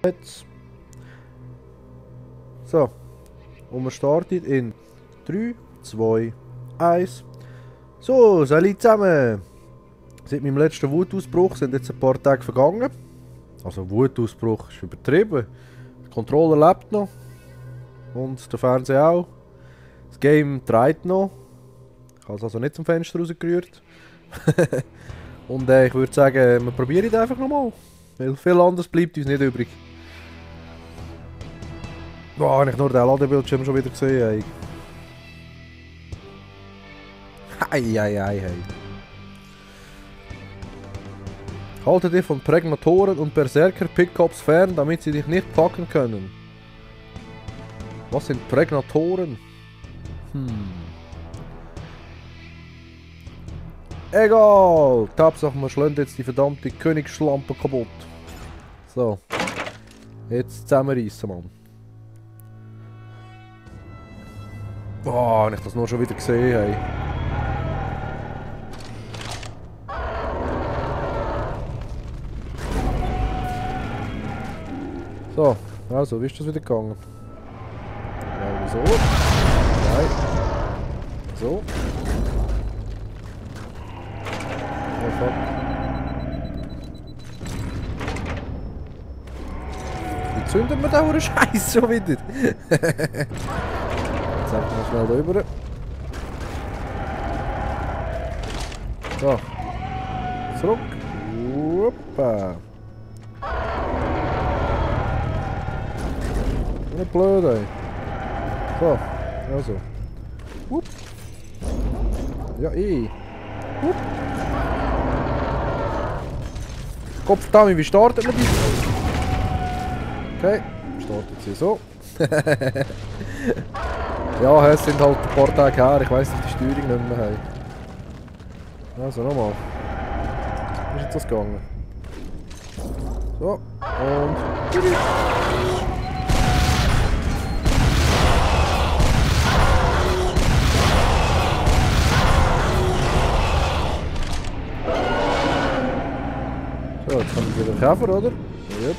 Jetzt. So. Und wir starten in 3, 2, 1. So, salut zusammen. Seit meinem letzten Wutausbruch sind jetzt ein paar Tage vergangen. Also Wutausbruch ist übertrieben. Der Controller lebt noch. Und der Fernseher auch. Das Game dreht noch. Ich habe es also nicht zum Fenster rausgerührt. Und ich würde sagen, wir probieren es einfach nochmal. Weil viel anderes bleibt uns nicht übrig. Boah, habe ich nur den Ladebildschirm schon wieder gesehen. Hei. Halte dich von Prägnatoren und Berserker-Pickups fern, damit sie dich nicht packen können. Was sind Prägnatoren? Egal! Hauptsache, wir schlagen jetzt die verdammte Königsschlampe kaputt. So. Jetzt zusammenreißen, Mann. Boah, wenn ich das nur schon wieder gesehen habe. So, also, wie ist das wieder gegangen? Ja, so. Nein. So. Oh fuck. Wie zünden wir da einen Scheiß schon wieder? Jetzt einfach mal schnell da rüber. So. Zurück. Hoppa. Nicht blöd, ey. So, also. Hup. Ja, Hup. Kopfdami, wie startet man die? Okay, startet sie so. Ja, es sind halt ein paar Tage her, ich weiss, dass die Steuerung nicht mehr haben. Also nochmal. Wie ist jetzt das gegangen? So, und... So, jetzt haben wir wieder Käfer, oder? Yep.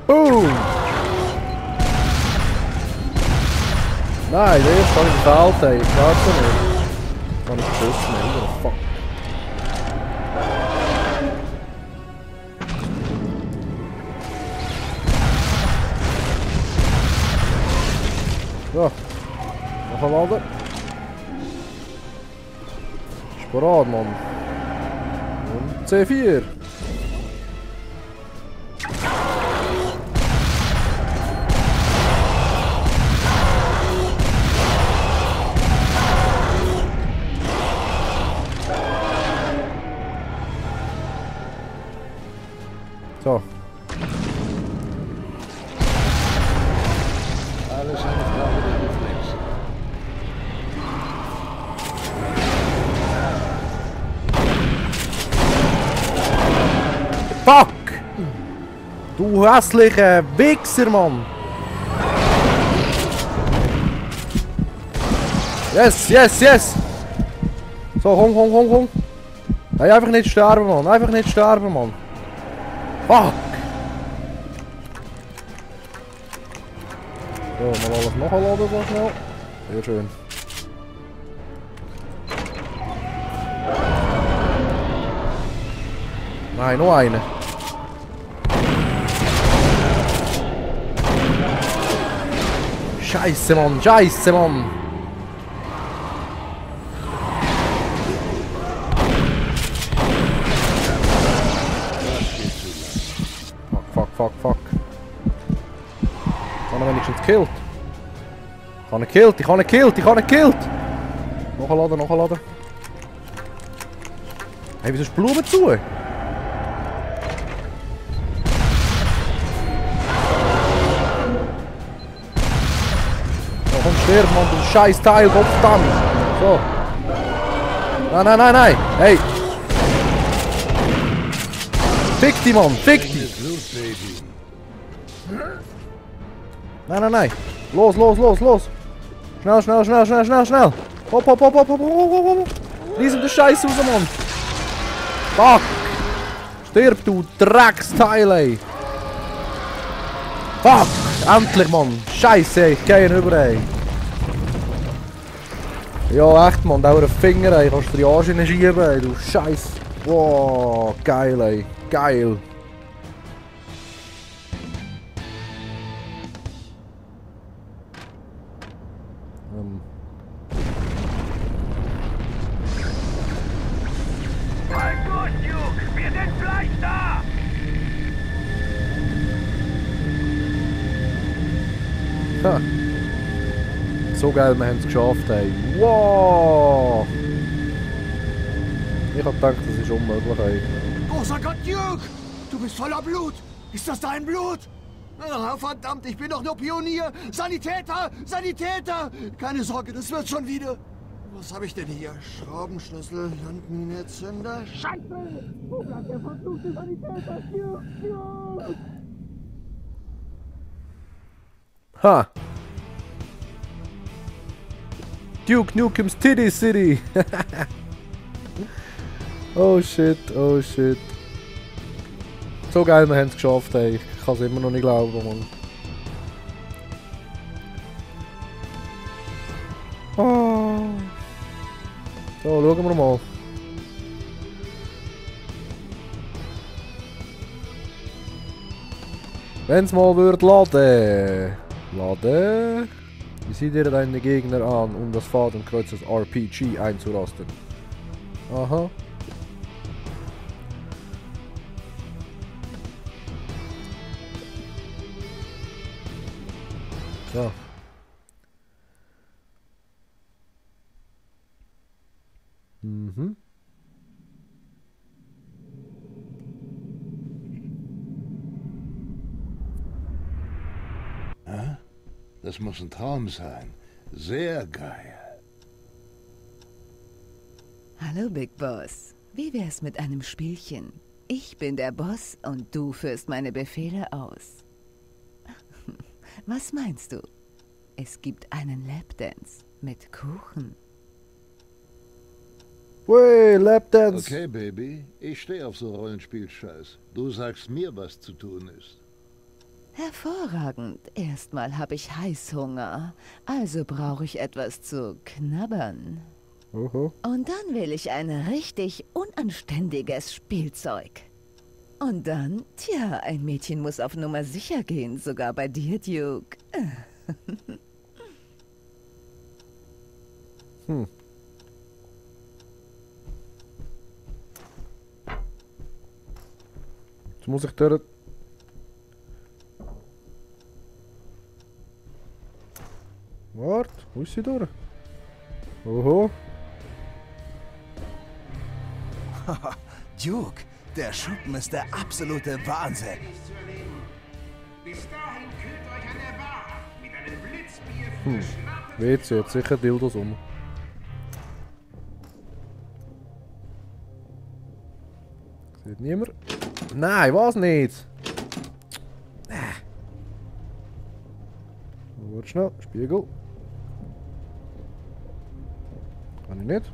Boom! Nein, der erste habe ich gefällt, ey. Ich weiß es nicht. Kann ich geschossen, ey. Fuck. So, noch ein Laden. Ist parat, Mann. Und C4. So. Fuck! Du hässlicher Wichser, Mann! Yes! So, komm! Hey, einfach nicht sterben, Mann! Mann! Fuck! So, mal alles nachladen, so schnell. Sehr schön. Nein, noch eine. Scheiße, Mann! Fuck. Ich habe ihn wenigstens gekillt. Ich habe ihn gekillt! Nachladen. Hey, wieso ist die Blume zu? Komm, stirb, Mann, du scheiß Teil, Kopfdamm! So. Nein! Hey! Fick die, Mann! Nein! Los! Schnell, schnell, schnell, schnell, schnell, schnell! Hopp, hopp, hopp, hopp, hopp, hopp, hopp, hopp! Riesen den Scheiß raus, Mann! Fuck! Stirb, du Drecksteil, ey! Fuck! Endlich, Mann! Scheiße, ich gehe ihn über, ey! Ja, echt, Mann, da einen Finger, ey! Kannst du die Arsch schieben, ey, du Scheiß! Wow, geil, ey! Geil! Halt durch, Duke! Wir sind gleich da! Ha. So geil, wir haben es geschafft, ey. Wow! Ich hab gedacht, das ist unmöglich, ey. Großer Gott, Duke! Du bist voller Blut! Ist das dein Blut? Ah, verdammt, ich bin doch nur Pionier! Sanitäter! Sanitäter! Keine Sorge, das wird schon wieder. Was habe ich denn hier? Schraubenschlüssel, Landmine, Zünder. Scheiße! Wo bleibt der verfluchte Sanitäter? Duke! Duke! Ha! Duke Nukem's Titty City! Oh shit, oh shit. So geil, wir haben es geschafft, ey. Ich kann es immer noch nicht glauben, Mann. Oh. So, schauen wir mal. Wenn es mal wird laden. Laden. Sieh dir deine Gegner an, um das Fadenkreuz des RPG einzurasten. Aha. So. Mhm. Das muss ein Traum sein. Sehr geil. Hallo, Big Boss. Wie wär's mit einem Spielchen? Ich bin der Boss und du führst meine Befehle aus. Was meinst du? Es gibt einen Lapdance mit Kuchen. Wey, Lapdance! Okay, Baby. Ich stehe auf so Rollenspielscheiß. Du sagst mir, was zu tun ist. Hervorragend. Erstmal habe ich Heißhunger, also brauche ich etwas zu knabbern. Oho. Und dann will ich ein richtig unanständiges Spielzeug. Und dann, tja, ein Mädchen muss auf Nummer sicher gehen, sogar bei dir, Duke. Jetzt muss ich dort... Warte, wo ist sie durch? Oho. Duke, der Schuppen ist der absolute Wahnsinn. Bis dahin kühlt euch an der Bar ab mit einem Blitzbier für Schnapp. WC hat sicher Dildos um. Sieht niemand? Nein, was nicht? Warte schnell, Spiegel. Kann ich nicht?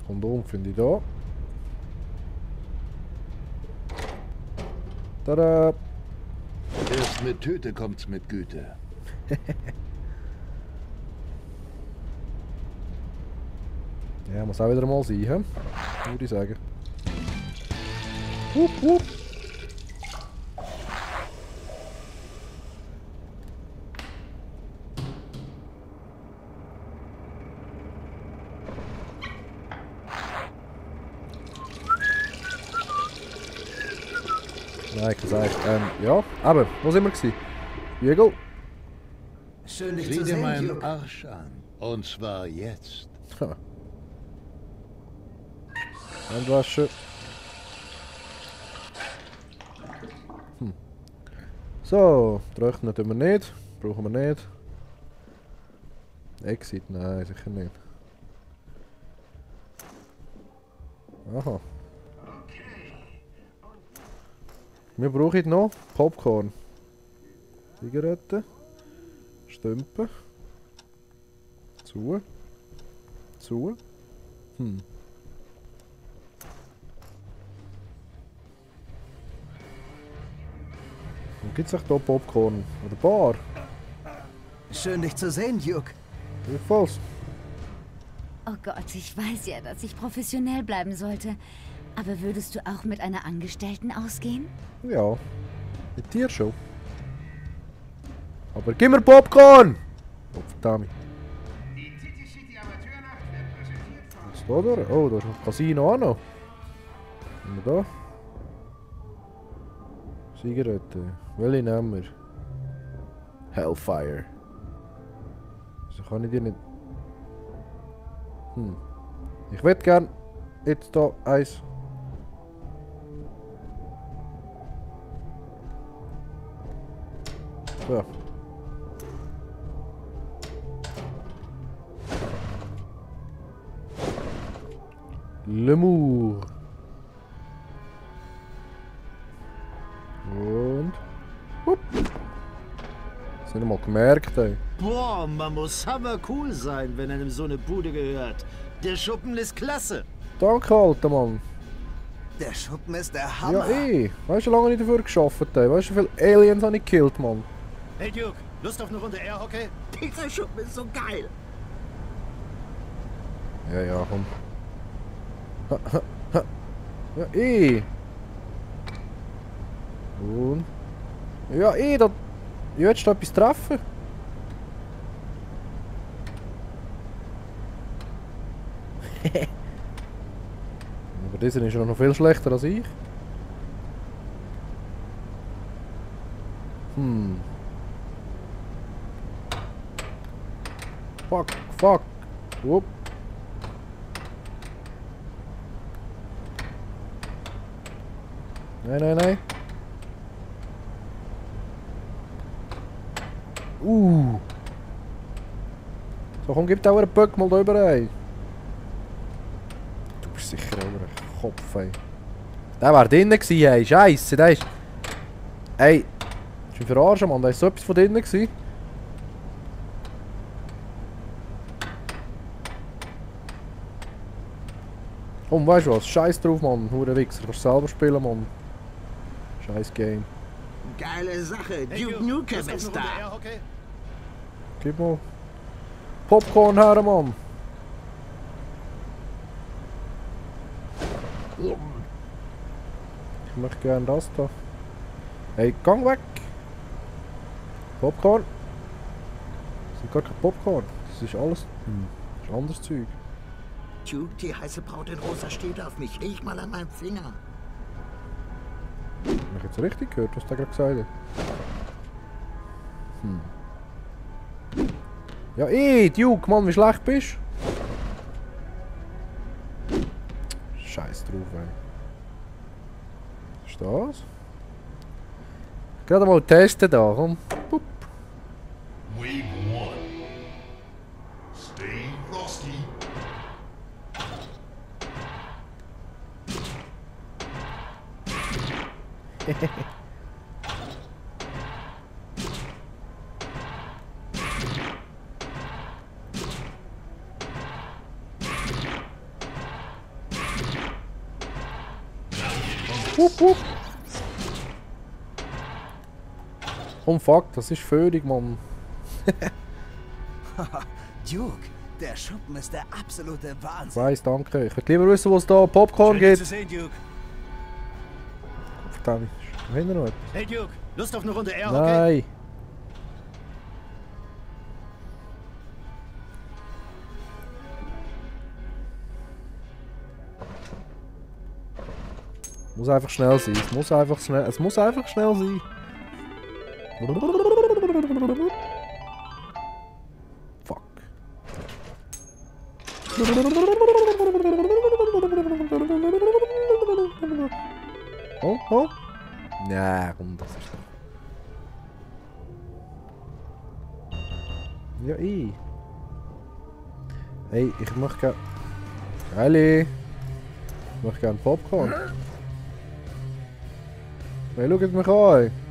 Kondom finde ich da. Tada! Erst mit Tüte kommt's mit Güte. Ja, muss auch wieder mal sein, hä? Würde ich sagen. Wupp, wupp. Nein, gesagt. Ja, aber, wo sind wir gewesen? Spiegel. Schön, dich Sieh zu dir sehen, meinen Duke. Arsch an. Und zwar jetzt. Ha. Handwasche. So, trocknen tun wir nicht. Brauchen wir nicht. Exit? Nein, sicher nicht. Aha. Wir brauchen noch Popcorn. Zigaretten. Stümpen. Zu. Zu. Hm. Und gibt's auch hier Popcorn? Oder Bar? Schön, dich zu sehen, Duke. Jedenfalls. Oh Gott, ich weiß ja, dass ich professionell bleiben sollte. Aber würdest du auch mit einer Angestellten ausgehen? Ja. Mit dir schon. Aber gib mir Popcorn! Oh, verdammt. Die City City Amateurnacht wird präsentiert von... Was ist da durch? Oh, da ist ein Casino auch noch. Was haben wir da? Zigaretten. Welche nehmen wir? Hellfire. Wieso kann ich die nicht... Hm. Ich würde gern jetzt da eins... So. Lemur. Und... Hup. Das haben wir mal gemerkt, ey. Boah, man muss hammer cool sein, wenn einem so eine Bude gehört. Der Schuppen ist klasse. Danke, alter Mann. Der Schuppen ist der Ja, Hammer. Weißt du, wie lange ich dafür geschafft habe? Weißt du, wie viele Aliens habe ich gekillt, Mann? Hey Duke, Lust auf eine Runde Airhockey? Dieser Schuppen ist so geil. Ja, ja, komm. Ja, Und... Ja, da... Ich will da etwas treffen. Aber dieser ist ja noch viel schlechter als ich. Hm. Fuck, fuck. Whoop. Nein, nein, nein. So, komm, gib da einen Böck mal da rüber, ey. Du bist sicher auch ein Kopf, ey. Der war drinnen gewesen, ey. Scheisse, der ist... Ey. Das ist ein Verarschen, Mann. Da ist so etwas von drinnen gewesen. Komm, weißt du was? Scheiß drauf, Mann. Hure Wichser. Du kannst selber spielen, Mann. Scheiß Game. Geile Sache. Hey Duke Nukem Lust auf ist eine da. Runde Airhockey? Gib mal Popcorn her, Mann. Ich möchte gerne das da. Hey, gang weg! Popcorn? Das ist gar kein Popcorn. Das ist alles... Das ist anderes Zeug. Duke, die heiße Braut in Rosa steht auf mich. Riech mal an meinem Finger. Habe ich jetzt richtig gehört, was der gerade gesagt hat? Ja, Duke, Mann, wie schlecht bist du? Scheiß drauf, ey. Was ist das? Gerade mal testen da, komm. Pup. Wave 1. Stay frosty. Wupp. Oh fuck, das ist völlig, Mann. Duke, der Schuppen ist der absolute Ich Wahnsinn. weiss, danke. Ich würde lieber wissen, wo es da Popcorn Schön, dich gibt. zu sehen, Duke. Verdammt, ist hinten noch etwas? Hey Duke, Lust auf eine Runde Airhockey? Nein. Muss einfach schnell sein. Es muss einfach schnell sein. Fuck. Oh. Ja, komm, das ist doch... Ja, Hey, ich möchte gerne... Geile! Ich möchte gerne Popcorn. Hey, schaut mich an.